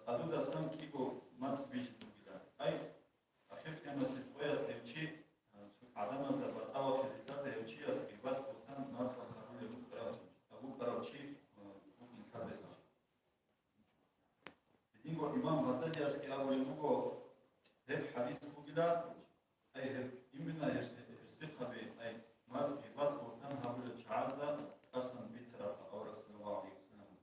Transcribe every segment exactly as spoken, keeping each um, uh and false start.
къадудасан кӀиго мацӀ бижизе бугила. Ай, ахир къиямасеб къоялъ гьев чи, а, цо гӀадамазда батӀа вахъизе лъазе гьев чияс гъибат-бугьтан мацӀал гьабулев вукӀарав, вукӀарав чи, а, вукӀин лъазеха. Гьединго имам Гъазалиясги абулеб буго, гьеб хӀадис бугила, ай гьеб имина гьеб, гьеб сихъаби, ай мал гъибат-бугьтан гьабулел чагӀазда тӀасан бицараб авараг саллаллагьу гӀалайгьи вассаламас.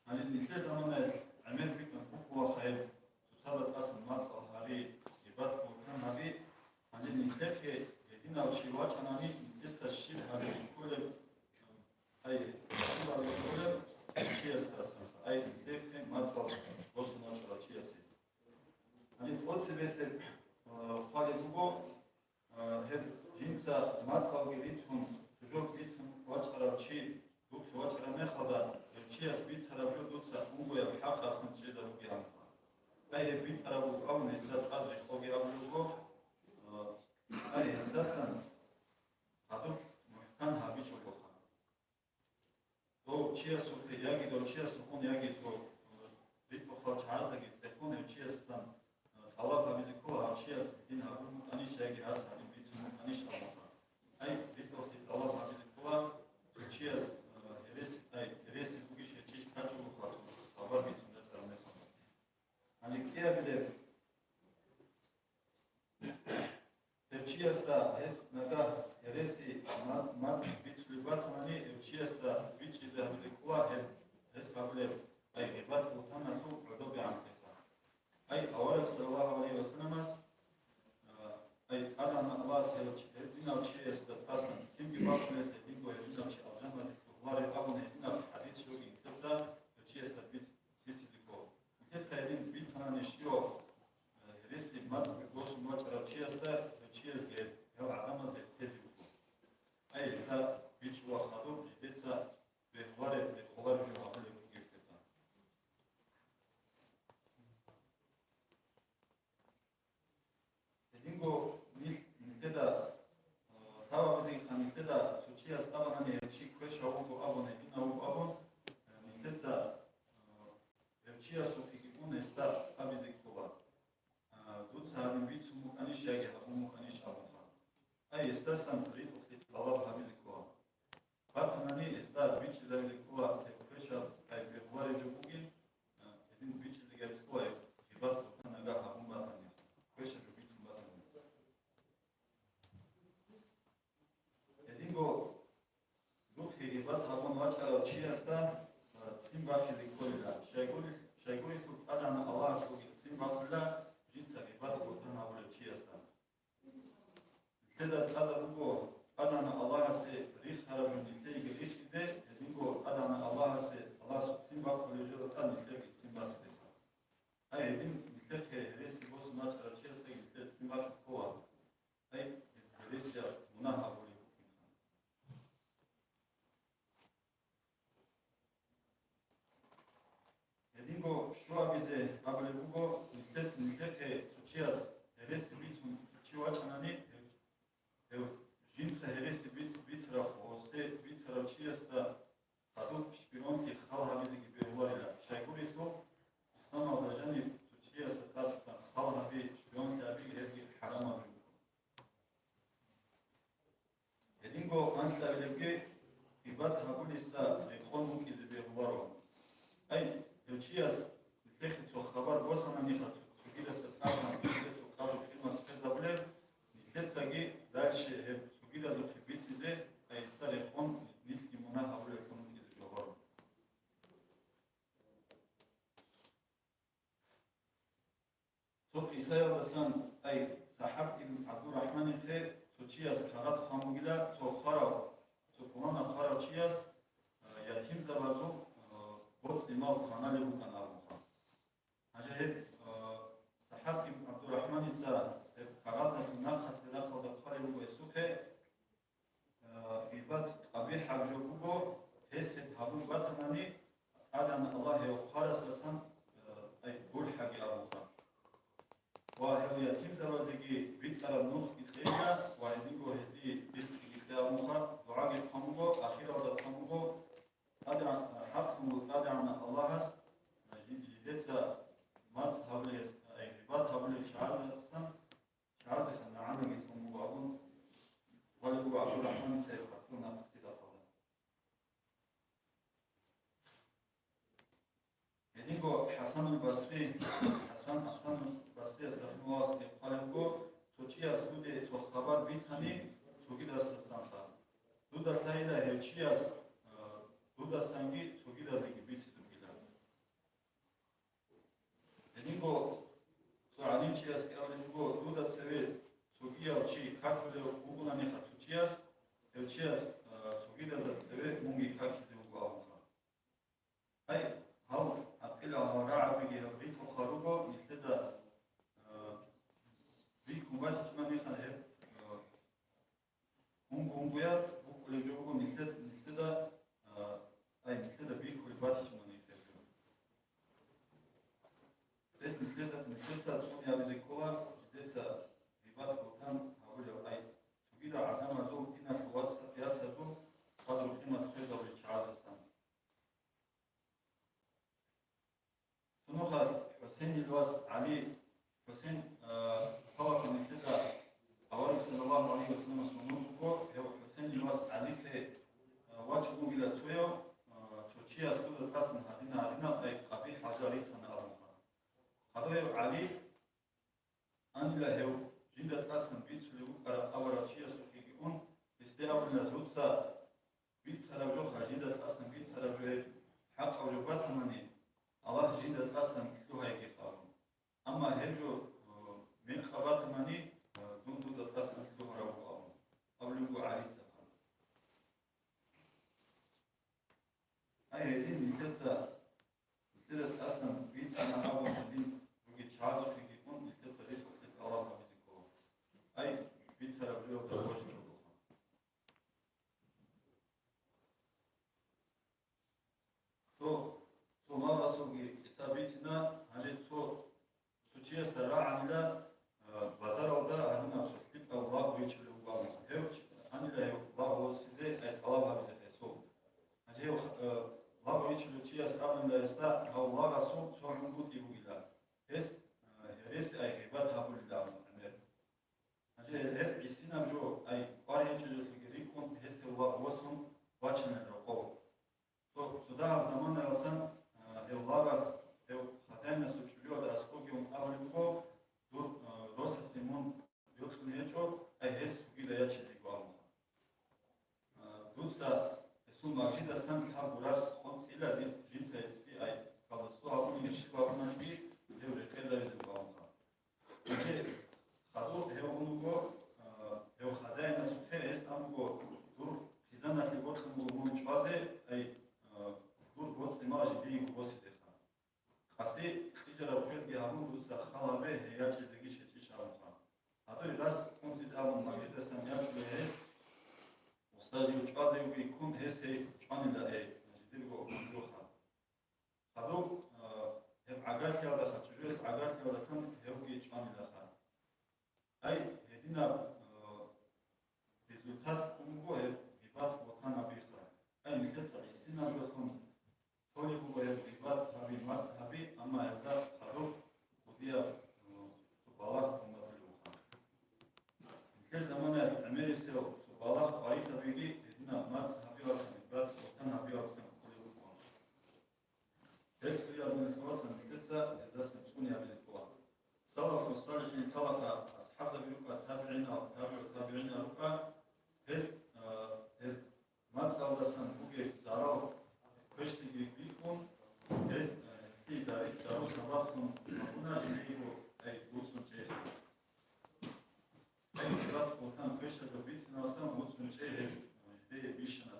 Гьаниб нилъер заманаялъ гӀемер битӀун букӀуна гьеб цоцазда тӀасан мацӀал гьари, гъибат-бугьтан гьари. Гьаниб нилъехъе гьединав чи вачӀанани, нилъеца щиб гьабизе кколеб, ай, щиб гьабизе кколеб чиясдасан, ай, нилъехъе мацӀал босун вачӀарав чиясе. Гьаниб тӀоцебесеб, а, хъвалеб буго, а, гьеб жинца мацӀалги рицун, сужок бицун вачӀарав чи, духъе вачӀараб мехалда, гьев чияс бицараб жо дуца унгояб хӀакъ ахун чӀезабугеанха. Ай гьеб битӀараб буго абун гьесда тӀад рекъоги абулеб буго, а, ай гьесдасан гьадуб мухӀкан гьабичӀогоха. Дов чиясухъе яги дов чиясухъун яги цо, э, ритӀухъав чагӀаздаги цӀехун гьев чиясдасан, э, тӀалаб гьабизе ккола, гьав чияс гьедин гьабун букӀанищ яги гьас гьадин бицун букӀанищ абунха. Ай, ритӀухълъи тӀалаб гьабизе ккола, цо чияс, э, гьерес-, ай, гьереси бугищ гьечӀищ тӀадчӀого хабар бицун рачӀараб мехалда. Гьанже кӀиабилеб Гьев чиясда гьес нагагь гьереси ма-, мацӀ бицулеб батанани, гьев чиясда бичӀчӀизе гьабизе ккола гьеб, гьес гьабулеб, ай, гъибат-бугьтаналъул гӀодобегӀанлъиха. Ай, авараг саллаллагьу гӀалайгьи вассаламас, а, ай, ТӀадегӀанав Аллагьас гьев чи-, гьединав чиясда тӀасан ццинги бахъулел, гьединго гьединав чи алжаналде лъугьуларев абун гьединаб хӀадис щоги, нилъеца гьев чиясда биц-, бицизе ккола. Нилъеца гьедин бицанани щивав, э, гьереси мацӀ босун вачӀарав чиясда, гьев чиясги гьев гӀадамазда тезе буго. Ай, гьезда бичӀчӀула хадуб, жидеца бегьулареб, бегьулареб жо гьабулеб бугеб гьеб. Гьединго нилъ-, нилъеда, э, лъабабизеги ха нилъеда цо чияс абанани гьев чи квешав вуго абун, гьединав вуго абун, э, нилъеца, э, гьев чиясухъеги ун гьесда абизе ккола, э, дуца гьадин бицун букӀанищ яги гьабун букӀанищ абунха. Ай, гьесдасан ритӀухълъи тӀалаб гьабизе ккола. Батанани гьезда бичӀчӀизабизе ккола гьеб квешаб, ай, бегьулареб жо бугин, а, гьедин бичӀчӀизеги гьабизе ккола гьеб гъибат-бугьтан нагагь гьабун батани, квешаб жо бицун батани. Гьединго духъе гъибат гьабун вачӀарав чиясда, а, ццин бахъизе кколила, щайгури-, щайгурелъул ТӀадегӀанав Аллагьасулги ццин бахъулила, жинца гъибат-бугьтан гьабулев чиясда. Нилъеда тӀадаб буго ТӀадегӀанав Аллагьасе рихараб жо нилъееги рихизе, гьединго ТӀадегӀанав Аллагьасе, Аллагьасул ццин бахъулеб жоялда тӀад нилъерги ццин бахъизе. Ай, гьедин нилъехъе гьереси босун вачӀарав чиясдаги нилъер ццин бахъизе ккола. Ай, гьересияб мунагь гьабулеб букӀинха. Гьединго щуабизе абулеб буго, нилъер-, нилъехъе цо чияс гьереси бицун цо чи вачӀанани, гьев, гьев жинца гьереси биц-, бицарав, гьесде бицарав чиясда хадуб шпионлъи хал гьабизеги бегьуларила, щайгурелъул исламалда жаниб цо чиясда тӀадаса хал гьаби, шпионлъи гьаби гьебги хӀарамаб жо буго. Гьединго анлъабилебги гъибат гьабулесда рекъон букӀизе бегьуларо. Ай, гьев чияс нилъехъе цо хабар босананиха, цо-, цогидасда тӀасан, цогидасул къадру-къимат хвезабулеб, нилъецаги дальше гьеб цогидазухъе бицизе, ай, гьесда рекъон нилъги мунагь гьабулеллъун букӀизе бегьуларо. Цо къисаялдасан, ай, СахӀаб ибн ГӀабдурахӀманихъе цо чияс карат хъван бугила, цо хварав, цо пуланав хварав чияс, а, ятимзабазул, а, боцӀи-мал кваналеб букӀан абунха. Гьанже гьеб, а, СахӀаб ибн ГӀабдурахӀманица гьеб караталъул нахъасе рахъалда хъвалеб буго гьесухъе, Э, гъибат къабихӀаб жо буго, гьес гьеб гьабун батанани, ТӀадегӀанав Аллагь гьев хварасдасан, э, ай, гурхӀаги абунха. Ва гьев ятимзабазеги битӀараб нухги кьейила ва гьединго гьезие ризкъиги кьеян ГӀабдурахӀман цӀехъ батун нахъисеб бакӀалда. Гьединго ХӀасанул Басри, ХӀасан, ХӀасанул Басрияс рахимагьуллагьасги хъвалебго, цо чияс дуде цо хабар бицани цогидасдасанха. Дуда лъайила гьев чияс, а, дудасанги цогидазеги бицин бугила. Гьединго цо гӀалимчиясги абулеб буго, дуда цеве цогияв чи какулев вугонаниха цо чияс, гьев чияс, а, цогидазда цеве мунги какизе вуго абунха. Гьай, гьал гӀакъилал гьал рагӀабиги гьел ритӀухъал руго, нилъеда, а, бихьун батичӀониха гьеб, а, унго-унгояб букӀулеб жо буго нилъед-, нилъеда, а, ай, нилъеда бихьулеб батичӀониха гьеб жо. Гьес нилъеда, нилъеца цӀуне абизе ккола, жидеца гъибат-бугьтан гьабулев, ай, цогидал гӀадамазул, диналъул вацаз, яцазул къадру-къимат хвезабулел чагӀаздасан. Цо нухалъ ХӀусейнил вас ГӀали, ХӀусейн, а, хъалахъа нилъеда авараг саллаллагьу гӀалайгьи вассалламасул нур буго, гьев ХӀусейнил вас ГӀалихъе, а, вачун вугила цояв, а, цо чияс дуда тӀасан гьадина-гьадина къай къабихӀ гьалда рицана абунха. Гьадав гьев ГӀали, Анила гьев, жинда тӀасан бицулев вукӀараб аварагчиясухъеги ун, гьесде абуна, дуца бицараб жоха, жинда тӀасан бицараб жо гьечӀо, хӀакъаб жо батамани, Аллагь жинда тӀасан лъугьайги абун. Амма гьеб жо, э, мекъаб батамани, э, дун дуда тӀасан лъугьарав вуго абун, абулеб буго ГӀалица. Ай, гьедин нилъеца, нилъеда тӀасан бицана абун гьедин ругел чагӀазухъеги ун, нилъеца ритӀухълъи тӀалаб гьабизе ккола. Ай, бицараб жоялда божичӀогоха. Цо, цо лагъасулги киса бицина, гьанже цо Цо чиясда рагӀанила, а, базаралда гьадинаб цо лъикӀав лагъ вичулев вуго абун. Гьев чи-, гьанила гьев лагъ восизе, ай, тӀалаб гьабизе гьесул. Гьанже гьев, а, лагъ вичулев чияс абунила гьесда, гьав лагъасул цо гӀунгутӀи бугила. Гьес, а, гьереси, ай, гъибат гьабулила абун, гӀемер. Гьанже гьеб гӀисинаб жо, ай, кӀвар гьечӀолелъулги рикӀкӀун, гьес гьев лагъ восун вачана рокъов. Цо, цо дагьаб заманаялдасан, а, гьев лагъас, гьев хазяинасул чӀужуялда аскӀовги ун абулеб буго, дур, а, росасе мун йокьун гьечӀо, ай гьес цогидал ячизе йиго абунха. А, дуца гьесул мажгидасан лъабго рас къонцӀила диц-, дица гьесие, ай, калдасдо гьабуни, гьес щиб гьабунаниги, гьев рекъезабизе йиго абунха. Гьанже хадур гьев ун вуго, а, гьев хазяинасухъе, гьес ан буго, дур хъизаналъе бокьун буго мун чӀвазе, ай, а, дур боцӀи-мал жидее босидеха. Къаси кьижараб хирги гьабун, дуца хал гьабе, гьей ячӀизеги щечӀищ абунха. Гьадуй рас къунцӀизе абун мажгидасан ячӀулей гьей, устаз жив чӀвазе вугей ккун, гьес гьей чӀванила гьей, жидерго жуха. Хадуб, а, гьеб гӀагарлъиялдаха, чӀужуялъ гӀагарлъиялдасан гьевги чӀванилаха. Ай, гьединаб, а, результат ккун буго гьеб гъибат-бугьтан гьабиха. Ай, нилъеца гӀисинаб жоялъун толеб буго гьеб гъибат гьаби, мацӀ гьаби, амма гьелда хадуб кӀудияб, а, цо балагь ккун батулеб буго. Нилъер заманаялъ гӀемерисел цо балагь къварилъабиги гьединаб мацӀ гьабиялдасан, гъибат-бугьтан гьабиялдасан кколеб буго. Гьеб кколеб бугелъул вацал, нилъеца гьелдасан цӀуне гьабизе ккола. Салафу салихӀин лъалаха, асхӀабзаби рукӀа, табигӀинал, табигӀу табигӀинал рукӀа, гьез, а, гьеб мацӀалдасан бугеб зарал квешлъиги бихьун, гьез, а, гьелъие дари-, дару сабаблъун гьабуна, жиндиего, ай, вуцӀцӀун чӀей. Гьеб гъибат-бугьтан квешлъиялда бицинавасан вуцӀцӀун чӀей гьез, а, жиндие бищана.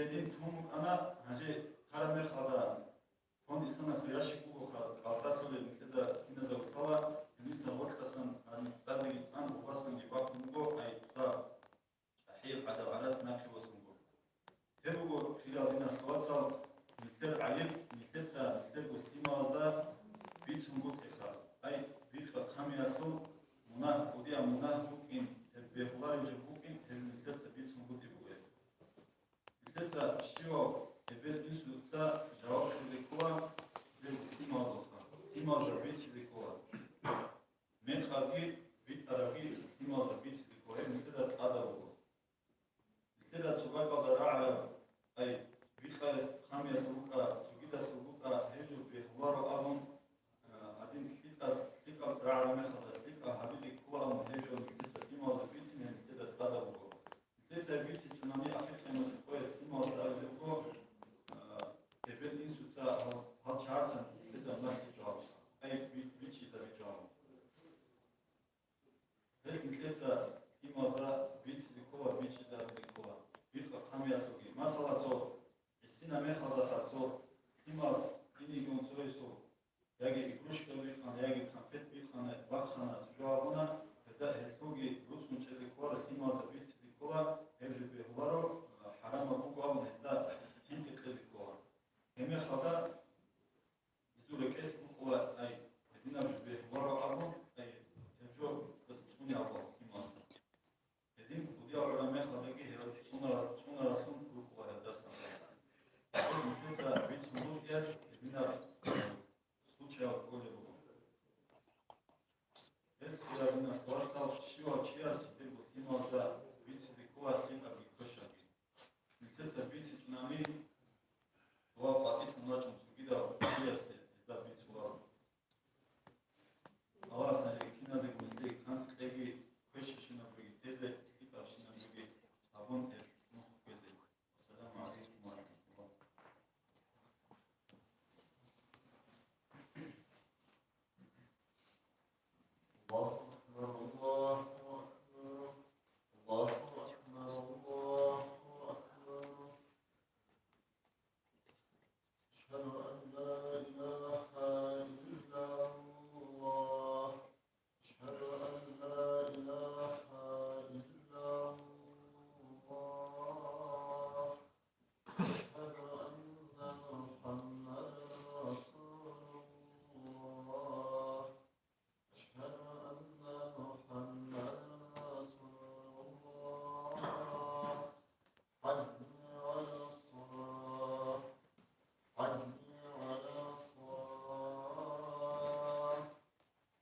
Гьедин тун букӀана, гьанже тараб мехалда, тун инсаналъул ящик буго ха-, къалдалъулеб, нилъеда киназда лъала, гьениса гъоркьасан гьаниб цӀадиги цӀан, гъобасанги бахун буго, ай, цо чӀахӀияб гӀадаб гӀарац нахъе босун буго. Гьеб буго, хириял диналъул вацал, нилъер гӀайиб, нилъеца нилъерго лъималазда бицунгутӀиха. Ай, бикъа хъамиялъул мунагь, кӀудияб мунагь букӀин, гьеб бегьулареб жо букӀин, гьеб нилъеца бицунгутӀи буго гьеб. Нилъеца щивав эбел-инсуца жаваб кьезе ккола, гьеб лъималазухъа, лъималазда бицизе ккола. Мекъабги битӀарабги лъималазда бицизе ккола, гьеб нилъеда тӀадаб буго. Нилъеда цо бакӀалда рагӀараб, ай, бикъа хъамиялъул букӀа, цогидалъул букӀа, гьеб жо бегьуларо абун, а, гьадин лъикӀал, лъикӀал рагӀараб мехалда лъикӀал гьабизе ккола абун, гьеб жо нилъеца лъималазда бицин, гьеб нилъеда тӀадаб буго. Нилъеца бицинчӀунани ахир къиямасеб къоялъ лъималазда абизе буго, а, эбел-инсуца гьал, гьал чагӀацан нилъеда малъичӀо гьал, ай, би-, бичӀчӀизабичӀо гьал. Гьелъ нилъеца лъималазда бицизе ккола, бичӀчӀизабизе ккола, бикъа хъамиялъулги. Масала, цо гӀисина мехалдаса цо лъималаз инигун цоясул яги игрушка бихъана, яги конфет бихъана, бахъана, цо жо гьабуна, гьелда гьелъулги руцӀцӀун чӀезе ккола, лъималазда бицизе ккола, гьеб жо бегьуларо, а, хӀарамаб буго абун гьезда хӀинкъи кьезе ккола. Гьеб мехалда гьезул рекӀелъ букӀула, ай, гьединаб жо бегьуларо абун, ай, гьеб жо гьес цӀуне абула лъималазда. Гьедин кӀудияв гӀураб мехалдаги гьев цӀунара-, цӀунаралъун рукӀула гьелдасан. Гьеб нилъеца бицун бугеб гьединаб случаял кколеб буго. Гьес хириял диналъул вацал, щивав чияс жидерго лъималазда бицизе ккола лъималги квешалги. Нилъеца бицичӀунани, дова къватӀисан вачӀун цогидав чиясде гьезда бицула. Аллагьас гьанже киназего нилъее кантӀ кьеги, квешащинаб бугеги тезе, лъикӀабщинаб бугеги гьабун, гьеб нух ккезе. Ассаламу гӀалайкум ва рахӀматуллагь. الله أكبر، الله أكبر، الله أكبر، الله أكبر. أشهد أن لا إله إلا الله. أشهد أن لا إله إلا الله. أشهد أن محمدا رسول الله. أشهد أن محمدا رسول الله. حي على الصلاة. حي على الصلاة.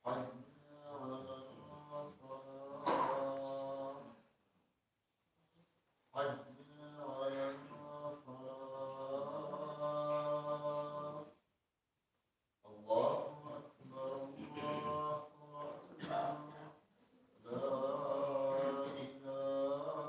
حي على الفلاح. حي على الفلاح. الله أكبر، الله أكبر. لا إله إلا الله.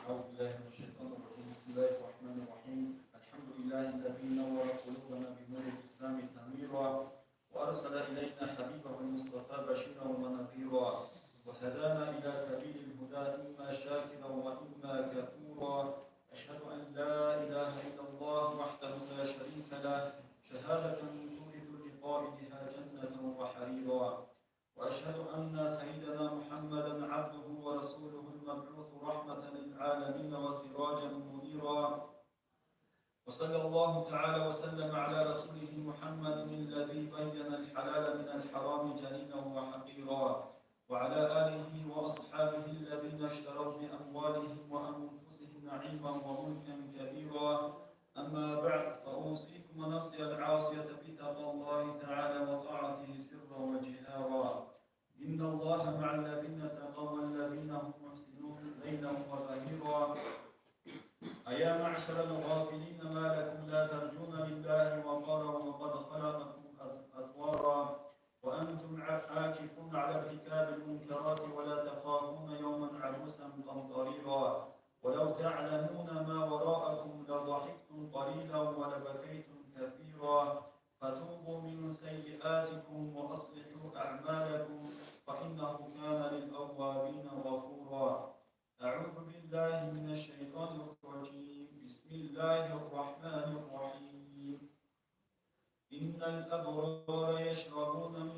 أعوذ بالله من الشيطان الرجيم. بسم الله الرحمن الرحيم. الحمد لله الذي نور قلوبنا بنور الإسلام تنويرا، وأرسل إلينا حبيبه المصطفى بشيرا ونذيرا، وهدانا إلى سبيل الهدى إما شاكرا وإما كفورا. أشهد أن لا إله إلا الله وحده لا شريك له، شهادة تورث لقائلها جنة وحريرا. وأشهد أن سيدنا محمدا عبده ورسوله المبعوث رحمة للعالمين وسراجا منيرا. وصلى الله تعالى وسلم على رسوله محمد الذي بين الحلال من الحرام جليلا وحقيرا، وعلى آله وأصحابه الذين اشتروا بأموالهم وأنفسهم نعيما وملكا كبيرا. أما بعد، فأوصيكم ونفسي العاصية بتقوى الله تعالى وطاعته سرا وجهارا. إن الله مع الذين اتقوا والذين هم محسنون ليلا ونهارا. أيا معشر الغافلين، ما لكم لا ترجون لله وقارا وقد خلقكم أطوارا وأنتم عاكفون وأصلحوا أعمالكم، فإنه كان للأوابين غفورا. أعوذ بالله من الشيطان الرجيم. بسم الله الرحمن الرحيم. إن الأبرار يشربون من